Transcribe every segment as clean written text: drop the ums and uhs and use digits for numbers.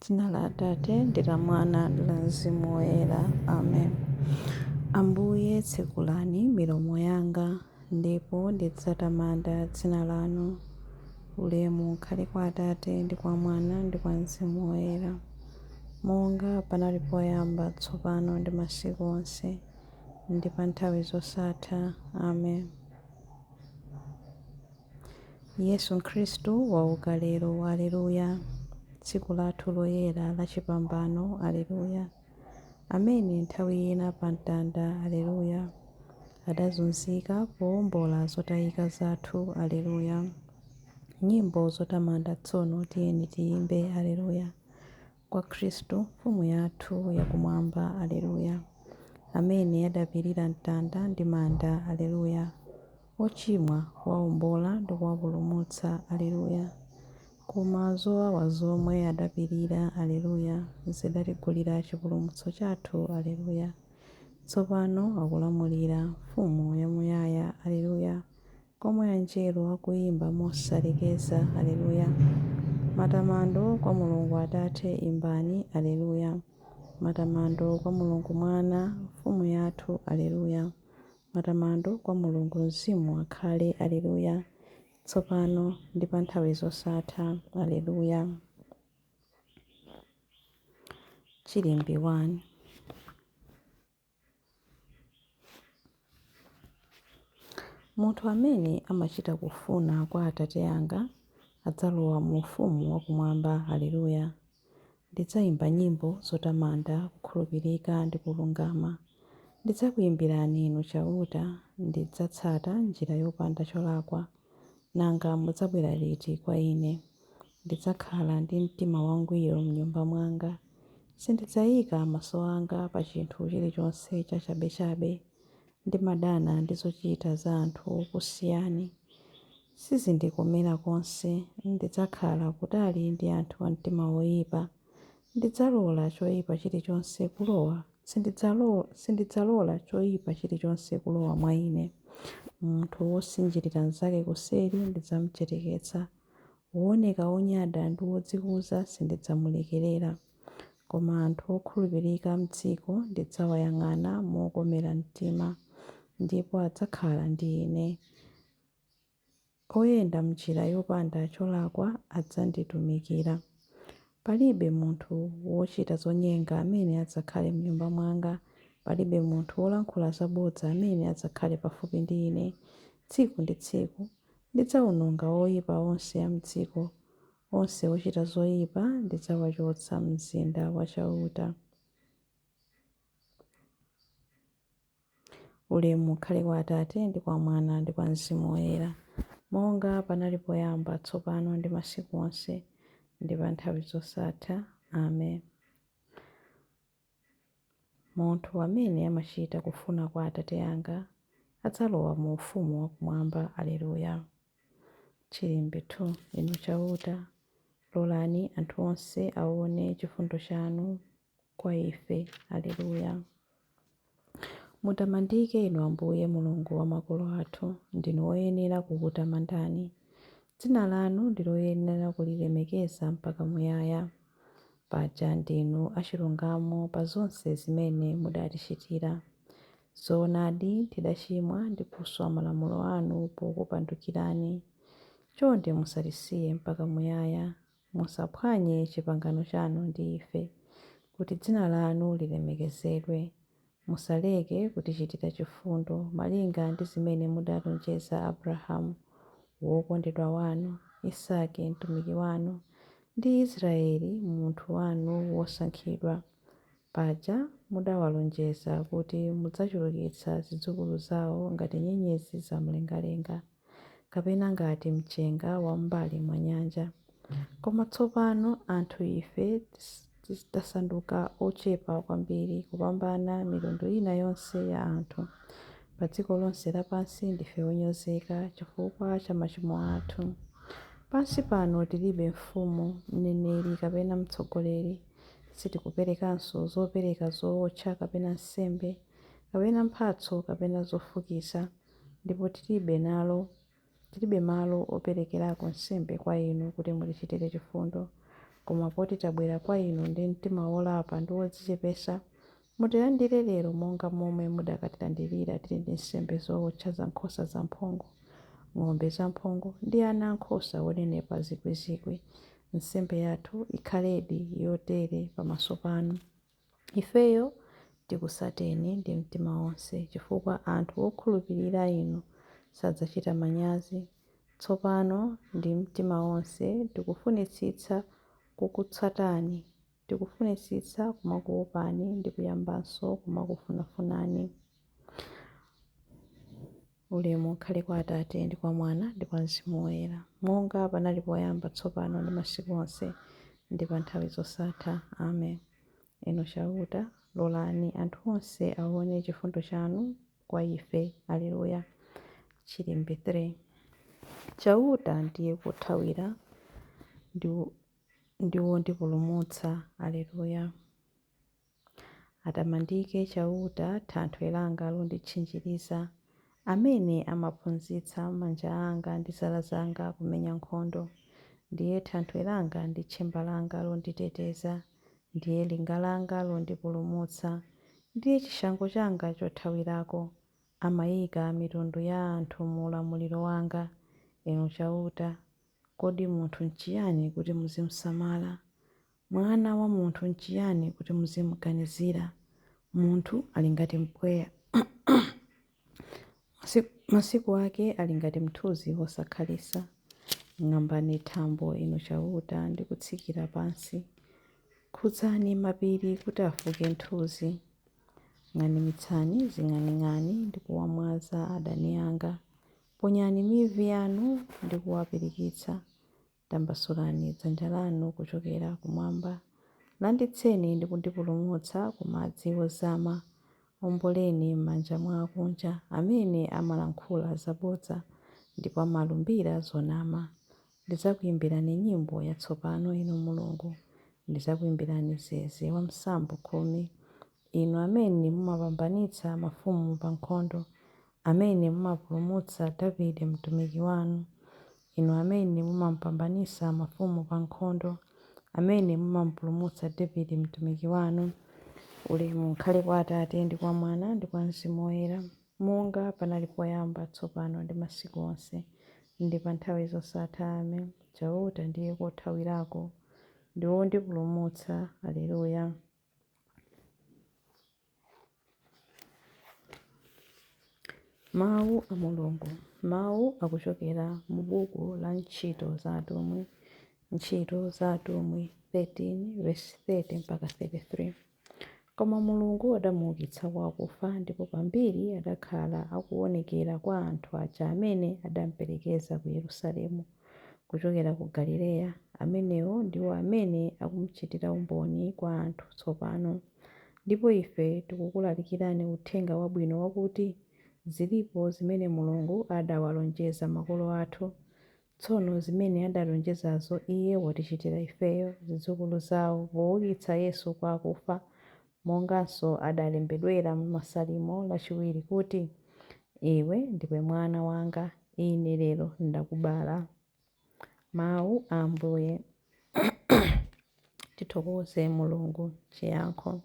Dzina la Atate ndi la Mwana ndi la Mzimu Woyera. Amen. Ambuye, tsekulani milomo yanga, ndipo ndidzatamanda dzina lanu. Ulemu ukhale kwa Atate ndi kwa Mwana ndi kwa Mzimu Woyera, monga panali poyamba, tsopano ndi masiku onse, ndi pa nthawi zosatha. Amen. Yesu Khristu wauka lero, Aleluya. Tsiku lathu loyera la chipambano, Aleluya. Amene nthawi ina pa mtanda, Aleluya, adazunzika powombola zotayika zathu, Aleluya. Nyimbo zotamanda tsono tiyeni tiyimbe, Aleluya. Kwa Khristu Mfumu yathu yakumwamba, Aleluya. Amene adapirira mtanda ndi manda, Aleluya. Ochimwa kuwaombola ndi kuwapulumutsa, Aleluya. Koma zowawa zomwe adapirira, Aleluya, zidatigulira chipulumutso chathu, Aleluya. Tsopano akulamulira, Mfumu yamuyaya, Aleluya, komwe anjelo akuyimba mosalekeza, Aleluya. Matamando kwa Mulungu Atate imbani, Aleluya. Matamando kwa Mulungu Mwana, Mfumu yathu, Aleluya. Matamando kwa Mulungu Mzimu akhale, Aleluya, tsopano ndi pa nthawi zosatha, Aleluya. Chilimbi 1. Munthu amene amachita kufuna kwa Atate anga adzalowa mu ufumu wakumwamba. Aleluya. Ndidzaimba nyimbo zotamanda kukhulupirika ndi kulungama. Ndidzakuyimbirani Inu Chauta, ndidzatsata njira yopanda cholakwa. Nanga mudzabwera liti kwa ine? Ndidzakhala ndi mtima wangwiro m'nyumba mwanga. Sindidzaika maso anga pa chinthu chilichonse chachabechabe. Ndimadana ndi zochita za anthu okusiyani. Sizindikomera konse. Ndidzakhala kutali ndi anthu a mtima woipa. Ndidzalola choipa chilichonse kulowa sindidzalola choipa chilichonse kulowa mwa ine. Munthu wosinjirira mnzake kuseri ndidzamucheteketsa. Wooneka wonyada ndi wodzikuza sindidzamulekerera. Koma anthu okhulupirika m'dziko ndidzawayang'ana mokomera mtima, ndipo adzakhala ndi ine. Oyenda m'njira yopanda cholakwa adzanditumikira. Palibe munthu wochita zonyenga amene adzakhale m'nyumba mwanga, palibe munthu wolankhula zabodza amene adzakhale pafupi ndi ine. Tsiku ndi tsiku ndidzawononga oyipa onse a m'dziko, onse ochita zoyipa ndidzawachotsa m'mzinda wa Chauta. Ulemu ukhale kwa Atate ndi kwa Mwana ndi kwa Mzimu Woyera, monga panali poyamba, tsopano ndi masiku onse, ndi pa nthawi zosatha. Amen. Munthu amene amachita kufuna kwa Atate anga adzalowa mu ufumu wakumwamba. Aleluya. Chilimbi 2. Inu Chauta, lolani anthu onse aone chifundo chanu kwa ife. Aleluya. Mutamandike Inu Ambuye Mulungu wa makolo athu, ndinu woyenera kukutamandani. Dzina lanu ndi loyenera kulilemekeza mpaka muyaya. Paja ndinu achilungamo pa zonse zimene mudatichitira. Zoonadi, tidachimwa ndi kuswa malamulo anu pokupandukirani. Chonde musatisiye mpaka muyaya. Musaphwanye chipangano chanu ndi ife, kuti dzina lanu lilemekezedwe. Musaleke kutichitira chifundo, malinga ndi zimene mudalonjeza Abrahamu wokondedwa wanu, Isake mtumiki wanu, ndi Israele munthu wanu wosankhidwa. Paja mudawalonjeza kuti mudzachulukitsa zidzukulu zao ngati nyenyezi zamumlengalenga, kapena ngati mchenga wa m'mbali mwa nyanja. Koma tsopano anthu ife tasanduka ochepa kwambiri kupambana mitundu ina yonse ya anthu. Pa dziko lonse lapansi ndife onyozeka chifukwa cha machimo athu. Pansi pano tilibe mfumu, mneneri kapena mtsogoleri. Sitikuperekanso zopereka zootcha kapena nsembe, kapena mphatso kapena zofukiza, ndipo tilibe malo operekerako nsembe kwa Inu kuti mutichitire chifundo. Koma poti tabwera kwa inu ndi mtima wolapa ndi wodzichepetsa, mutilandire lero monga momwe mudakatilandirira tili ndi nsembe zootcha za nkhosa zamphongo, ng'ombe zamphongo ndi ana ankhosa onenepa zikwizikwi. Nsembe yathu ikhaledi yotere pamaso panu. Ifeyo tikutsateni ndi mtima wonse, chifukwa anthu okhulupirira inu sadzachita manyazi. Tsopano ndi mtima wonse tikufunitsitsa kukutsatani, tikufunitsitsa kumakuopani ndi kuyambanso kumakufunafunani. Ulemu ukhale kwa Atate ndi kwa Mwana ndi kwa Mzimu Woyera, monga panali poyamba, tsopano ndi masiku onse, ndi pa nthawi zosatha. Amen. Inu Chauta, lolani anthu onse aone chifundo chanu kwa ife. Alleluya. Chilimbi 3. Chauta ndiye kothawira ndi wondipulumutsa. Alleluya. Atamandike Chauta, thanthwe langa londitchinjiriza, amene amaphunzitsa manja anga ndi zala zanga kumenya nkhondo. Ndiye thanthwe langa ndi tchemba langa londiteteza, ndiye linga langa londipulumutsa, ndiye chishango changa chothawirako. Amaika mitundu ya anthu mu ulamuliro wanga. Inu Chauta, kodi munthu nchiyani kuti muzimsamala? Mwana wa munthu nchiyani kuti muzimuganizira? Munthu ali ngati mpweya. Masiku ake ali ngati mthunzi wosakhalitsa. Ng'ambani thambo, inu Chauta, ndi kutsikira pansi. Khudzani mapiri kuti afuke nthunzi. Ng'animitsani zing'aning'ani ndi kuwamwaza adani anga. Ponyani mivi yanu ndi kuwapirikitsa. Tambasulani dzanja lanu kuchokera kumwamba. Landitseni ndi kundipulumutsa ku madzi ozama. Omboleni m'manja mwa akunja amene amalankhula zabodza ndipo amalumbira zonama. Ndidzakuyimbirani nyimbo yatsopano, inu Mulungu. Ndidzakuyimbirani zeze wa nsambo 10, inu amene mumapambanitsa mafumu pa nkhondo, amene mumapulumutsa Davide mtumiki wanu. Inu amene mumapambanitsa mafumu pa nkhondo, amene mumapulumutsa Davide mtumiki wanu. Ulemu ukhale kwa Atate ndi kwa Mwana ndi kwa Mzimu Woyera, monga panali poyamba, tsopano ndi masiku onse, ndi pa nthawi zosatha. Amen. Chauta ndiye kothawirako ndi wondipulumutsa. Alleluya. Mawu a Mulungu. Mawu akuchokera mu buku la Ntchito za Atumwi, Ntchito za Atumwi 13 verse 30 mpaka 33. Koma Mulungu adamuukitsa kwa akufa, ndipo pambiri adakhala akuonekera kwa anthu aja amene adamperekeza ku Yerusalemu kuchokera ku Galileya. Amenewo ndiwo amene akumuchitira umboni kwa anthu tsopano. Ndipo ife tikukulalikirani uthenga wabwino wakuti zilipo zimene Mulungu adawalonjeza makolo athu. Tsono zimene adalonjezazo Iye watichitira ifeyo, zidzukulu zao, poukitsa Yesu kwa akufa, monganso adalembedwera m'Masalimo lachiwiri kuti, Iwe ndiwe Mwana wanga, Ine lero ndakubala. Mawu a Ambuye. Tithokoze Mulungu. Chiyankho.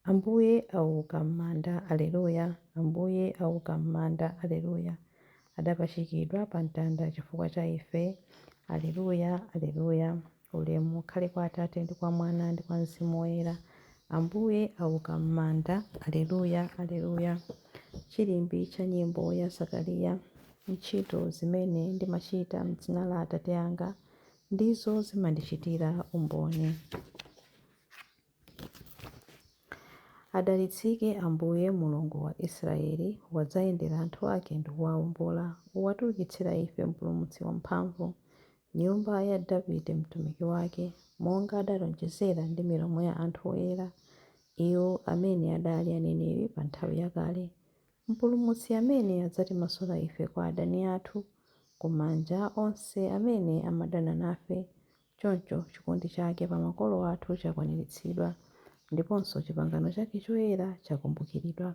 Ambuye auka m'manda, Alleluya! Ambuye auka m'manda, Alleluya! Adapachikidwa pa mtanda chifukwa cha ife, Alleluya, Alleluya! Ulemu ukhale kwa Atate ndi kwa Mwana ndi kwa Mzimu Woyera. Ambuye auka m'manda, Alleluya, Alleluya! Chilimbi cha nyimbo ya Zakariya. Ntchito zimene ndimachita m'dzina la Atate anga ndizo zimandichitira umboni. Adalitsike Ambuye Mulungu wa Israeli, wadzayendera anthu ake ndi kuwaombola. Watiukitsira ife Mpulumutsi wamphamvu, nyumba ya Davide mtumiki wake, monga adalonjezera ndi milomo ya anthu oyera, iwo amene adali aneneri pa nthawi yakale. Mpulumutsi amene adzatimasula ife kwa adani athu, ku manja a onse amene amadana nafe. Choncho chikondi chake pa makolo athu chakwaniritsidwa, ndiponso chipangano chake choyera chakumbukiridwa.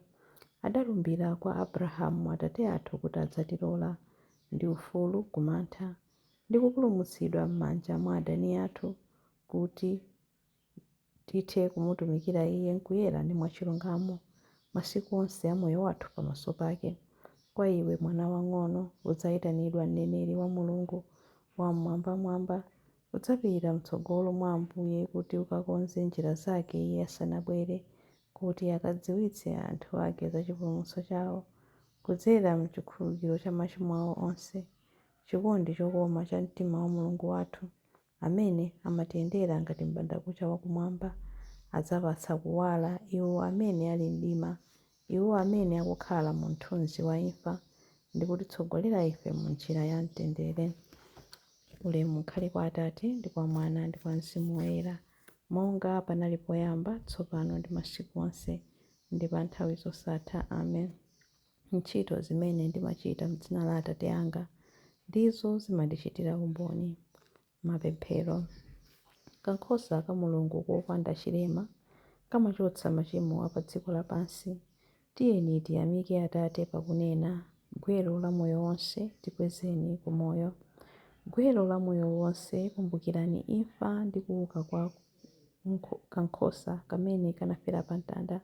Adalumbira kwa Abrahamu atate athu kuti adzatilola ndi ufulu ku mantha, ndi kupulumutsidwa m'manja mwa adani athu, kuti tithe kumutumikira Iye m'kuyera ndi mwachilungamo masiku onse a moyo wathu pamaso pake. Kwa iwe, mwana wamng'ono, udzayitanidwa mneneri wa Mulungu Wam'mwambamwamba. Udzapita m'tsogolo mwa Ambuye kuti ukakonze njira zake Iye asanabwere, kuti akadziwitse anthu ake za chipulumutso chawo, kudzera m'chikhululukiro cha machimo awo onse. Chikondi chokoma cha mtima wa Mulungu wathu, amene amatiyendera ngati m'bandakucha wakumwamba, adzapatsa kuwala iwo amene ali mdima, iwo amene akukhala mu mthunzi wa imfa, ndi kutitsogolera ife mu njira ya mtendere. Ulemu ukhale kwa Atate, ndi kwa Mwana, ndi kwa Mzimu Woyera, monga panali poyamba, tsopano ndi masiku onse, ndi pa nthawi zosatha. Amen. Ntchito zimene ndimachita m'dzina la Atate anga, ndizo zimandichitira umboni. Mapemphero. Kankhosa ka Mulungu kopanda chilema, kamachotsa machimo a pa dziko lapansi. Tiyeni tiyamike Atate pakunena, Gwero la moyo wonse, tikwezeni ku moyo. Gwero la moyo wonse, kumbukirani imfa ndi kuuka kwa kankhosa kamene kanafera pa mtanda.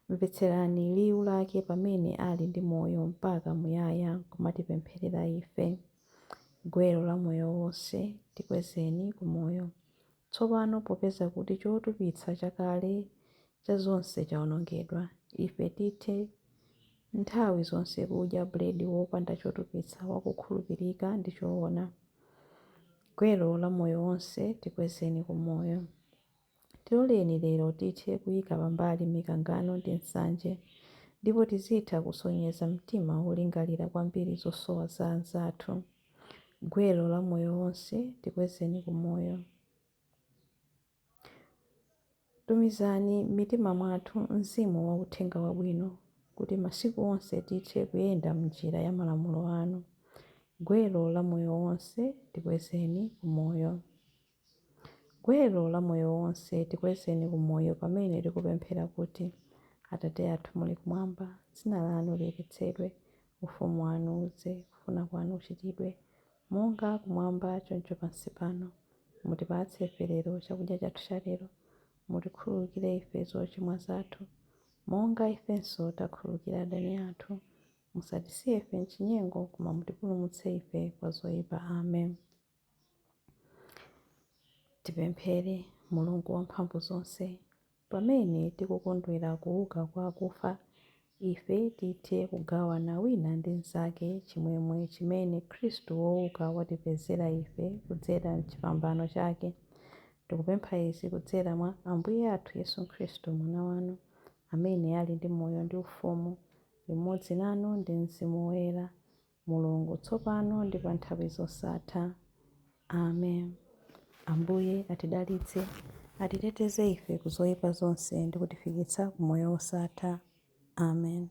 Mvetserani liwu lake pamene ali ndi moyo mpaka muyaya kumatipempherera ife. Gwero la moyo wonse, tikwezeni ku moyo. Tsopano popeza kuti chotupitsa chakale cha zonse chawonongedwa, ife tithe nthawi zonse kudya buledi wopanda chotupitsa wakukhulupirika ndi choona. Gwero la moyo wonse, tikwezeni ku moyo. Tiloleni lero tithe kuyika pambali mikangano ndi nsanje, ndipo tizitha kusonyeza mtima wolingalira kwambiri zosowa za anzathu. Gwero la moyo wonse, tikwezeni ku moyo. Tumizani m'mitima mwathu mzimu wa uthenga wabwino, kuti masiku onse tithe kuyenda m'njira ya malamulo anu. Gwero la moyo wonse, tikwezeni ku moyo. Gwero la moyo wonse, tikwezeni ku moyo pamene tikupemphera kuti, Atate athu muli kumwamba, dzina lanu liyeretsedwe, ufumu wanu udze, kufuna kwanu kuchitidwe, monga kumwamba choncho pansi pano. Mutipatse ife lero chakudya chathu cha lero. Mutikhululukire ife zochimwa zathu, monga ifenso takhululukira adani athu. Musatisiye ife m'chinyengo, koma mutipulumutse ife kwa zoyipa. Amen. Tipemphere. Mulungu wamphamvu zonse, pamene tikukondwera kuuka kwa akufa, ife tithe kugawana wina ndi mnzake chimwemwe chimene Khristu wouka watipezera ife kudzera m'chipambano chake. Tikupempha izi kudzera mwa Ambuye athu Yesu Khristu, Mwana wanu, amene ali ndi moyo ndi ufumu, limodzi nanu ndi Mzimu Woyera, Mulungu, tsopano ndi pa nthawi zosatha. Amen. Ambuye atidalitse, atiteteze ife ku zoyipa zonse ndi kutifikitsa ku moyo wosatha. Amen.